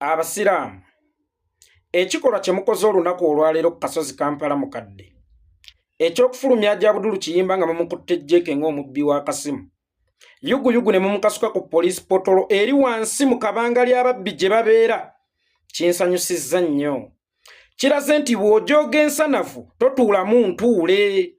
Abasiraamu, ekikolwa kye mukoze olunaku olwaleero ku kasozi Kampala mukadde eky'okufulumya Haji Abudulu Kiyimba nga mumukutte jjeeke ng'omubbi w'akasimu yuguyugu ne mumukasuka ku poliisi potolo eri wansi mu kabanga ly'ababbi gye babeera kinsanyusizza nnyo. Kiraze nti bw'ojooga ensanafu totuulamu ntuule.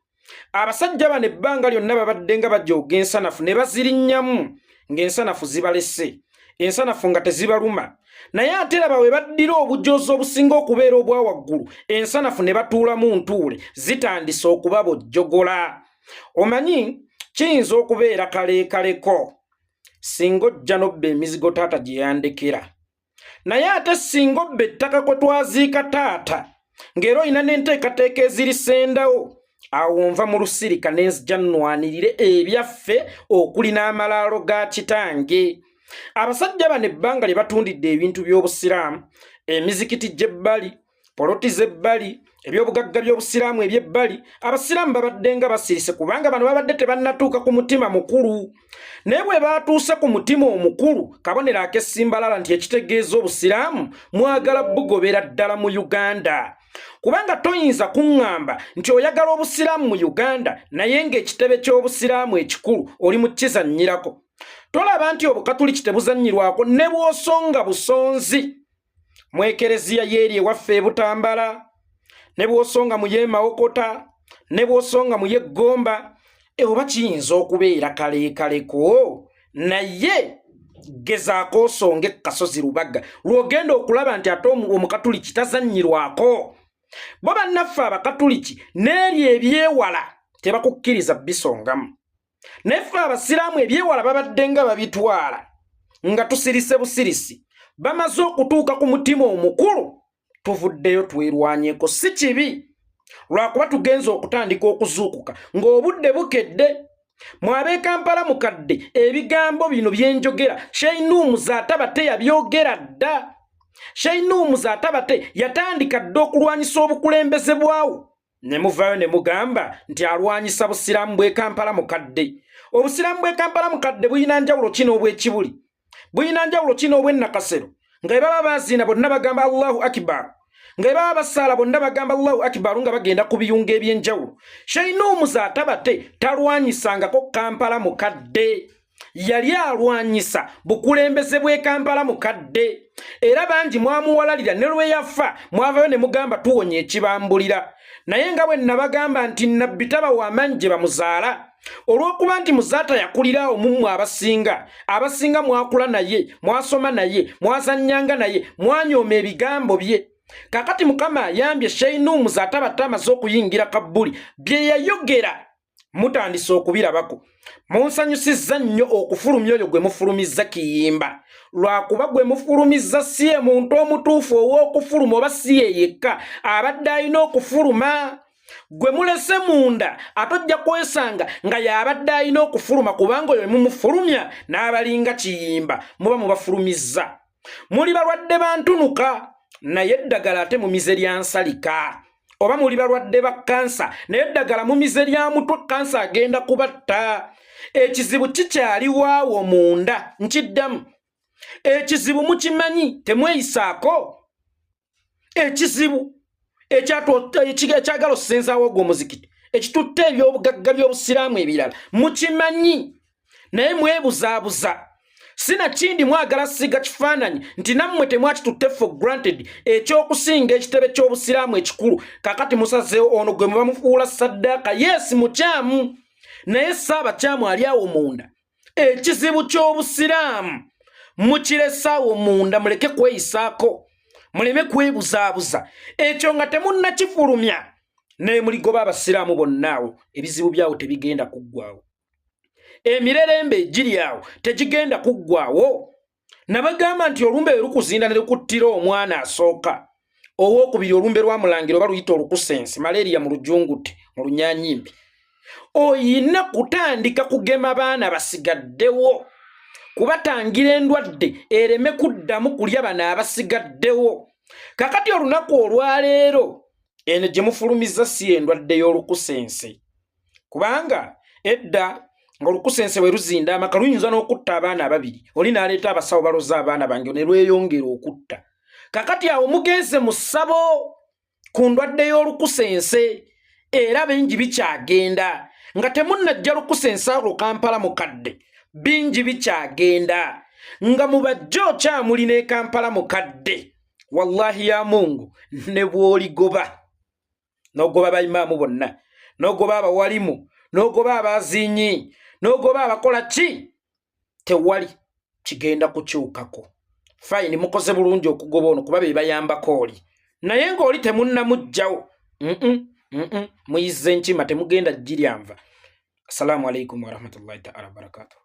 Abasajja bano ebbanga lyonna babadde nga bajooga ensanafu ne bazirinnyamu ng'ensanafu zibalese, ensanafu nga tezibaluma, naye ate laba we baddira obujoozi obusinga okubeera obwa waggulu, ensanafu ne batuulamu ntuule zitandise okubabojjogola. Omanyi kiyinza okubeera kaleekaleko singa ojja n'obba emizigo taata gye yandekera, naye ate singa obba ettaka kwe twaziika taata ng'era olina n'enteekateeka ezirisendawo, awo nva mu lusirika ne nzija nnwanirire ebyaffe okuli n'amalaalo ga kitange. Abasajja bano ebbanga lye batundidde ebintu by'Obusiraamu, emizikiti gy'ebbali, poloti z'ebbali, ebyobugagga by'Obusiraamu eby'ebbali, Abasiraamu babadde nga basirise kubanga bano babadde tebannatuuka ku mutima mukulu. Naye bwe baatuuse ku mutima omukulu, kabonero ak'essimbalala nti ekitegeeza Obusiraamu mwagala bugobera ddala mu Uganda, kubanga toyinza kuŋŋamba nti oyagala Obusiraamu mu Uganda naye ng'ekitebe ky'Obusiraamu ekikulu oli mu kizannyirako. Tolaba nti Obukatuliki tebuzannyirwako ne bw'osonga busonzi mu ekereziya yeeri ewaffe eButambala, ne bw'osonga mu y'eMawokota, ne bw'osonga mu y'eGgomba? Oba kiyinza okubeera kaleekaleko, naye gezaako osonge kasozi Lubaga lw'ogenda okulaba nti ate Omukatuliki tazannyirwako. Bo bannaffe Abakatuliki n'ebyo ebyewala tebakukkiriza bisongamu, naye ffe Abasiraamu ebyewala babadde nga babitwala nga tusirise busirisi. Bamaze okutuuka ku mutima omukulu, tuvuddeyo twerwanyeko. Si kibi, lwakuba tugenza okutandika okuzuukuka ng'obudde bukedde. Mw'ab'e Kampala mukadde, ebigambo bino byenjogera Sheinumu Zatabate yabyogera dda. Sheinumu Zatabate yatandika dda okulwanyisa obukulembeze bwawo, ne muvaayo ne mugamba nti alwanyisa Busiraamu bw'e Kampala mukadde. Obusiraamu bw'e Kampala mukadde bulina njawulo ki n'obw'Ekibuli? Bulina njawulo ki n'obw'Ennakasero? Nga bwe baba baziina bonna bagamba Allahu Akibaru, nga bwe baba basaala bonna bagamba Allahu Akibaru, nga bagenda ku biyungo eby'enjawulo. Sheinumu Zatabate talwanyisangako Kampala mukadde, yali alwanyisa bukulembeze bw'e Kampala mukadde, era bangi mwamuwalalira ne lwe yafa mwavayo ne mugamba tuwonye ekibambulira. Naye nga bwe nabagamba nti Nabbi taba w'amaanyi gye bamuzaala, olw'okuba nti Muzaata yakuliraawo mummwe abasinga, abasinga mwakula naye, mwasoma naye, mwazannyanga naye, mwanyooma ebigambo bye. Kakati Mukama ayambye, Sheinu Muzaata batte amaze okuyingira kabbuli, bye yayogera mutandise okubirabako. Munsanyusizza nnyo okufulumya oyo gwe mufulumizza Kiyimba, lwakuba gwe mufulumizza si ye muntu omutuufu ow'okufuluma, oba si ye yekka abadde alina okufuluma. Gwe mulese munda ate ojja kwesanga nga y'abadde alina okufuluma, kubanga oyo mumufulumya n'abalinga Kiyimba muba mubafulumizza. Muli balwadde ba ntunuka, naye eddagala ate mumize lya nsalika, oba muli balwadde ba kansa, naye eddagala mumize lya mutwe, kansa agenda kubatta. Ekizibu kikyali waawo munda. Nkiddamu, ekizibu mukimanyi, temweyisaako. Ekizibu ekyagala osenzaawo ogwo omuzikiti ekitutte ebyobugagga by'Obusiraamu ebirala mukimanyi, naye mwebuzaabuza. Sinakindi mwagala siga kifaananyi nti nammwe temwakitutte for granted ekyokusinga ekitebe ky'Obusiraamu ekikulu. Kakati musazeewo ono gwe muba mufuula saddaaka. Yes, mukyamu, naye saabakyamu ali awo munda. Ekizibu ky'Obusiraamu mukiresaawo munda, muleke kweyisaako, muleme kwebuzaabuza. Ekyo nga temunnakifulumya naye muligoba Abasiraamu bonna awo, ebizibu byawo tebigenda kuggwawo, emirerembe egiri awo tegigenda kuggwawo. Nabagamba nti olumbe lwe lukuzinda ne lukuttira omwana asooka, owokubiri, olumbe lwa mulangira oba luyita olukusense, malaria mu lujungute, mu lunyanyimbi, oyina kutandika kugema baana basigaddewo kubatangira endwadde ereme kuddamu kulya bano abasigaddewo. Kakati olunaku olwaleero eno gye mufulumiza si endwadde y'olukusense, kubanga edda ng'olukusense bwe luzinda amaka luyinza n'okutta abaana ababiri, oli n'aleeta abasawo baloza abaana bange ne lweyongera okutta. Kakati awo mugenze mu ssabo ku ndwadde y'olukusense, era bingi bikyagenda nga temunnajja lukusense alwo Kampala mukadde, bingi bikyagenda nga mubajje okyamuli ne Kampala mukadde. Wallahi ya Mungu, ne bw'oligoba n'ogoba baimaamu bonna, n'ogoba abawalimu, n'ogoba abazinyi, n'ogoba abakola ki, tewali kigenda kukyukako. Fayini, mukoze bulungi okugoba ono kuba be bayambako oli, naye ng'oli temunnamuggyawo. Muyizza enkima, temugenda giryanva. Assalamu alaikum warahmatullahi taala wabarakatuh.